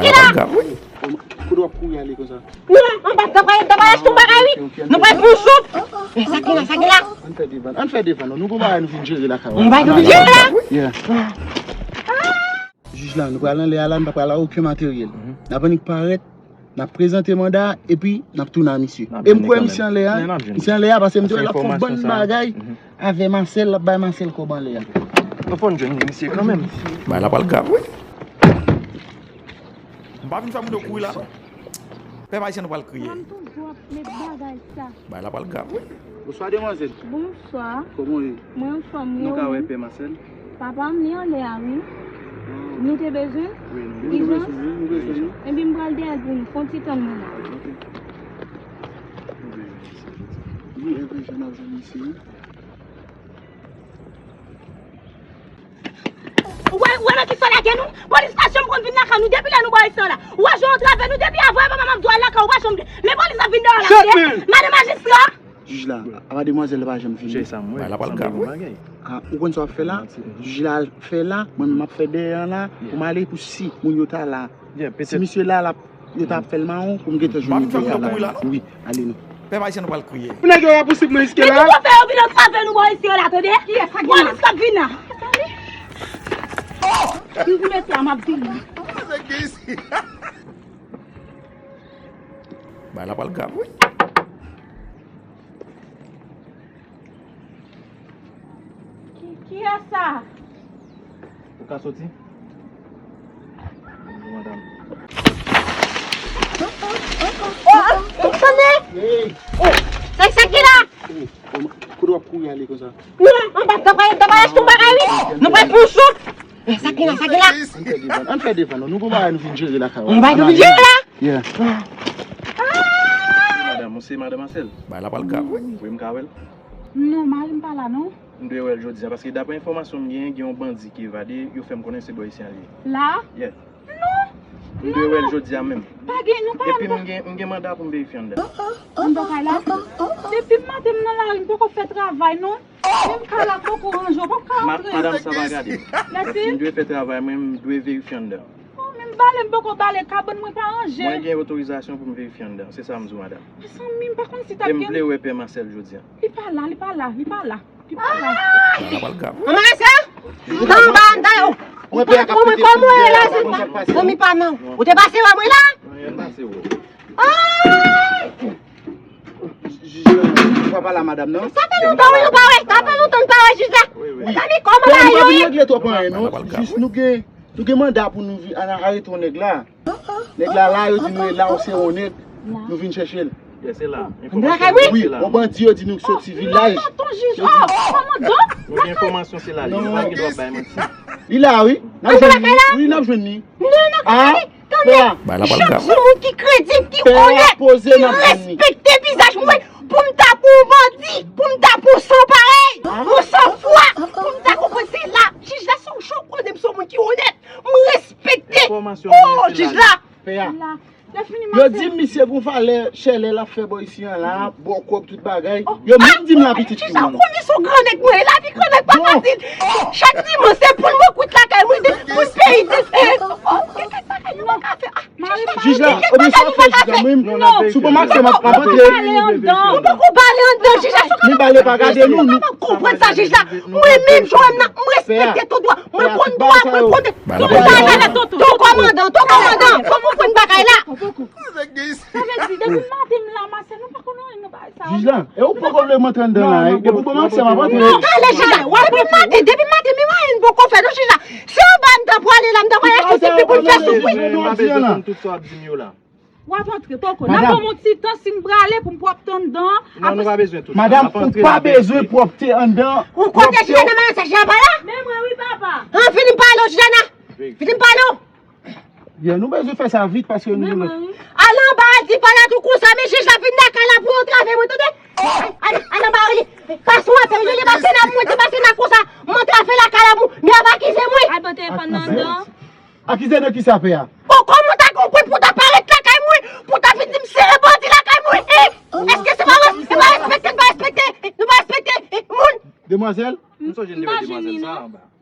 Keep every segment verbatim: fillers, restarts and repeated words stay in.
Sa pa grav, wi. Kote w ap kouri ale konsa? Nou la, anba, nou pral, nou pral achte yon bagay, wi. Nou pral pran yon sop. Men sa ki la, sa ki la. Ann fè devan, ann fè devan, non. Nou gon bagay nou vin jere lakay ou. Yon bagay nou vin jere la. Yeah. Jij la, nou pral anlè a la, nou pa pral a okenn materyèl. N ap annik parèt, n ap prezante manda a, epi n ap tounen a misye. E m kwè misye anlè a, misye anlè a, paske m te wè l ap fè yon bann bagay avè Masèl, l ap bay Masèl kòb anlè a. Nou fò n jwenn misye kanmenm. Bagay la pral grav, wi. M pa vin fè moun yo kouri la, non. Pèp ayisyen nou pral kriye. Mwen toujou ap met bagay sa. Bagay la pral grav, wi. Bonswa, demwazèl. Bonswa. Kòman w ye? Mwen anfòm, nou ka wè pè Masèl? Papa m, li anlè a, wi. Nou te bezwen? Wi, nou bezwen, wi, nou bezwen, wi. Ebyen, m pral dèyè l pou nou. Fè yon ti tann mwen la. Ok. Wi, Evè Jan ap jwenn isi, wi. Ou wè, ou wè nan kisa w lage nou? Polis pa janm konn vin lakay nou. Depi lè nou bò isi la. Ou wè jan w antrave nou depi avan, papa m ap di w al lakay ou, ou pa janm vle. Men polis ap vin dèyè w la, tande? Madan majistra! Jij la, apa demwazèl la pa janm vini? Bagay la pral grav, wi. A, ou konn sa w ap fè la? Jij la fè la, mwen menm m ap fè dèyè an la, pou m ale pou si moun yo ta la. Si misye la, l ap Yo t ap fè l mawon pou m gentan jwenn li la. Wi, ale nou. Pèp ayisyen nou pral kriye. Pou nèg yo rapousib mwen jiske la. Epi chofè yo vin antrave nou bò isi yo la, tande? Polis k ap vin la. Tande? M di mesye a, m ap vini. Bagay la pral grav, wi. Ki, kiyès sa? Ou ka soti? Bonjou, madanm. Oh, oh, oh, oh, tande? Oh, sa, sa ki la? Kote w ap kouri ale konsa? Nou la, anba, nou pral, nou pral achte yon bagay, wi. Nou pral pran yon sop. Eh, sa ki la, sa ki la? Ann fè devan, ann fè devan, non. Nou gon bagay nou vin jere lakay ou. Yon bagay nou vin jere la? Yeah. Madanm, ou se madan Masèl? Bagay la pral grav, wi. Wi, m ka wè l? Non, mari m pa la, non. M dwe wè l jodi a, paske daprè enfòmasyon m genyen, gen yon bandi ki evade, yo fè m konnen se bò isi a l ye. La? Yeah. Non. M dwe wè l jodi a menm. Pa gen, nou pa. Epi m gen, m gen manda pou m verifye anndan. Anndan kay la? Depi maten m nan lari, m poko fè travay, non. Menm kay la poko ranje, w pap ka antre. Madanm, sa pa gade. Mèsi. M dwe fè travay mwen, m dwe verifye anndan. Oh, men m bale, m poko bale, kabann mwen pa ranje. Mwen gen otorizasyon pou m verifye anndan, se sa m di w, madanm. Mezanmi, m pa konn si t ap gen. E m vle wè pè Masèl jodi a. Li pa la, li pa la, li pa la, li pa la. Manman sa? Nan ba anndan yo. Ou konn kòman w ye la, zanmi pa m nan. Ou te pase wè mwen la? Ay! Jij la, nou pa pale a madanm nan? Sa fè lontan wi nou pa wè, sa fè lontan nou pa wè jij la. Zanmi, kòman bagay yo ye? Nou pa vin regle twòp anyen, non. Jis nou gen, nou gen manda pou nou vin arete yon nèg la. Nèg la la, yo di nou e la, ou se yon nèg, nou vin chèche l. Wi, yon bandi yo di nou k soti vilaj. Yo di nou gen enfòmasyon se la li ye, nou pa gen dwa bay manti. Li la wi, n ap jwenn li, wi, n ap jwenn li. Non, non, tande, tande. Chak jou moun ki kredib, ki onèt, ki respekte vizaj mwen, pou m ta pou yon bandi, pou m ta pou yon san parèy, yon san fwa, pou m ta konprann se la. Jij la se yon chòk, konnen m se yon moun ki onèt, m respekte. Oh, jij la. Yo di m misye gon valè chèlè l ap fè bò isi an la, bò kòb tout bagay. Yo menm di m la pitit fi m nan. Ou konnen se yon gran nèg mwen ye, lavi gran nèg pa fasil. Chak dimanch se poul mwen kwit lakay mwen, poul peyi. Gen kèk bagay nou pa ka fè. Jij la, ebyen sa w ap fè jij la, mwen menm, si w ban m aksè m ap antre. Nou poko bale anndan, jij la. Nou bale pa gade nou, nou. Konprann sa jij la. Mwen menm jan w wè m nan, m respekte tout dwa. Mwen konn dwa, mwen konn. Ton kòmandan, ton kòmandan, fò konprann bagay la. Sa vle di, depi maten m la, Masèl, nou pa konn anyen nan bagay sa. Jij la, e ou poko vle m antre anndan la, e depi w ban m aksè m ap antre. Non, ale jij la, w ap depi maten, depi maten, men anyen n poko fè non jij la. Se anba m ta pwale la, m ta pwale achte ti pi pou m fè soup wi. M pa bezwen konn tout sa w ap di m yo la. W ap antre, poko. N ap ban m yon ti tan, si m prale pou m pwòpte anndan an. Non, nou pa bezwen tout sa. Madanm, ou pa bezwen pwòpte anndan. Ou kote Jilana, madan sa Jilana pa la? Men mwen wi, papa. An, vini m pale w, Jilana. Vini m pale w. Byen, nou bezwen fè sa vit paske nou gen lòt. Al anba, al di pa la tou konsa, men jij la vin lakay la pou antrave mwen, tande? Al, al anba, rele. Pase yon apèl, rele, pase nan mwen, pase nan konsa. M antrave lakay la pou, men ap akize mwen. Al pran telefòn nan anndan. Akize de kisa, pè a? Bon, kòman w ta konprann pou w ta parèt lakay mwen, pou w ta vin di m se yon bandi lakay mwen, en? Èske se pa, se pa respekte, n pa respekte, nou pa respekte, en, moun? Demwazèl? M sonje n te wè demwazèl sa anba.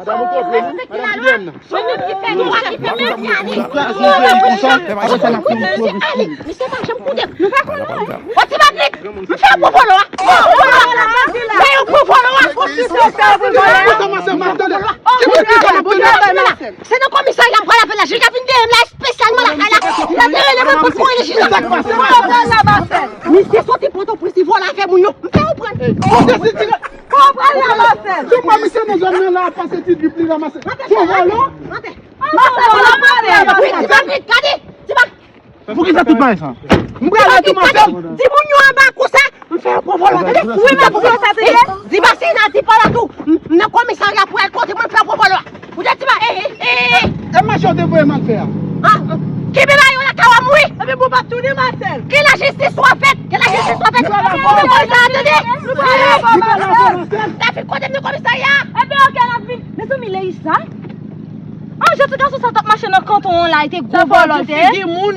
Madanm, ou konprann, madanm Julienne. Misye pa janm koute m. Nou pa konnen. Ô, ti Patrick, m fè yon gwo vòlò a. Fè yon gwo vòlò a. Se nan komisarya m pral apèl la. Jika vin dèyè m la espesyalman lakay la. Misye soti Pòtoprens, li vòlò afè moun yo. M fè ou pran. Ou pral la, Marcel. Sou pa misye nan zòn nan la ap pase ti drip li ranmase. Fò vòlò. Marcel, ou pral la. Wi, ti Patrick, gade. Ti pa. Poukisa tout bagay sa? M pral la tou, Marcel. Di moun yo anba konsa, m fè yon gwo vòlò, tande? Wi, men pou sa te ye? Di Marcel, di pa la tou. M nan komisarya pou al kote mwen fè yon gwo vòlò. Ou te di pa, eh, eh, eh, eh. E mache w te voye m al fè a? Ah. Kenbe mayo lakay w wi. Epi bon pa tounen Marcel. Ke lajistis swa fèt. Ke lajistis swa fèt. Nou pa nan komisarya, tande. Nou pa nan komisarya. N ap fin kote m nan komisarya. Ebyen, ok, n ap vin. Mezanmi, Leisa. An, jan ti gason sa t ap mache nan kanton an la, li te gwo vòlò, li te. Figi moun.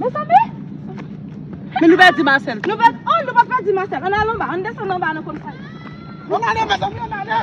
Mezanmi. Men nou pèdi Marcel. Nou pèdi, oh, nou pa pèdi Marcel. Ann al anba, ann desann anba nan komisarya. Ann ale, mezanmi, ann ale.